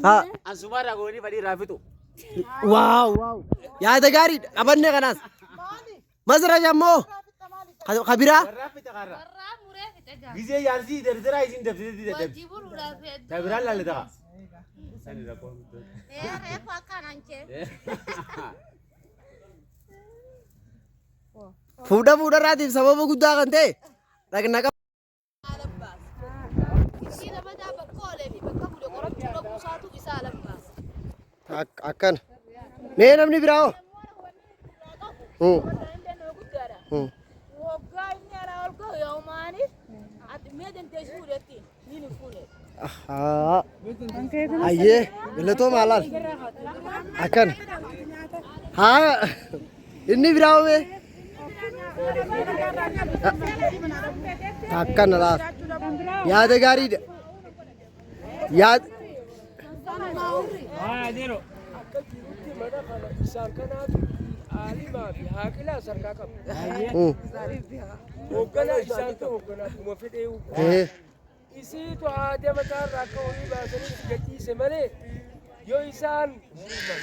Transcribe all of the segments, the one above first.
Haa. Ansumaarraa goonii fadhii irraa fixu. Waaw waaw. Yaada gaariidha. Qabanne kanaas. Masrash ammoo ka biraa. Warraa fixa karra. Warraa muree fixe gaa. Gizee jaarsii dardaraa isin dabsitee dadhabdi. Wajji buruudhaaf hedduu. Ta biraan laalle ta'a. Sani rakkoo. Ee reefu akkanaan jee. Fuudha fuudharraatiif sababa guddaa kan ta'e dhaqna qaba. Ishii namadaa bakka oolee fi bakka bule qorachuu dhabuu isaatu isa ala baasa. Akkana. Mee namni biraa hoo? Waggaa inni alaa ol gahu yoomaaniif ati mee dandeessi fuudhetti ni hin fuune. Ahaa. Ayyee galatooma laal. Akkana. Haa inni biraa hoo mee? Akkana laal. Yaada gaariidha. Yaada. Akka jirutti mana kana isaan kanaatu aalimaa fi haaqilaa sarkaa qaba. Hoogganaa isaantu hoogganaa dhuma fedhee isiitu haadha mataarraa akka horii baasanii itti gadhiise malee yoo isaan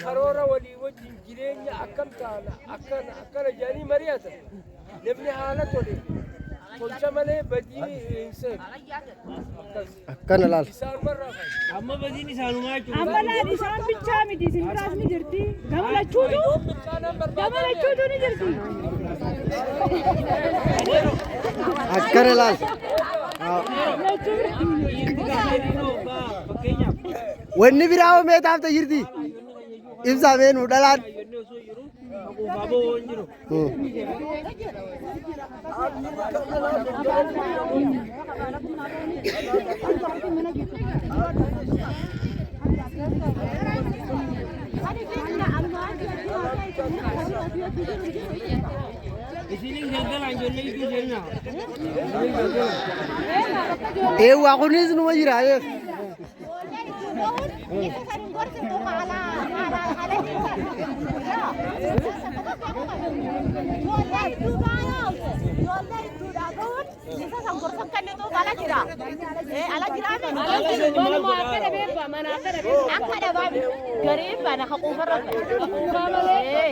karoora walii wajjin jireenya akkam taana akkana akkana jedhanii mari'atan namni haala tole tolcha malee badii hin seenu. Akkas. Akkana laal. Isaanumarraa fayyada. Amma badiin isaanumaa jechuudha. Amma laal isaan bichaa miti isin biraas ni jirti. Gama lachuutu Yoom milkaanaan gama barbaadame? lachuutu ni jirti. Akkana laal. Fakkeenyaaf Wanni biraa hoo mee taafta jirti? Ibsaa mee nuu dhalaan. inni osoo jiru quufaa ba'uu hin jiru. Isiniin galgalaan ijoollee iddoo seenaa. Eewwaa kunis numa jira. Akka dhabaa gariin bana haquufarra. Haquufaa malee.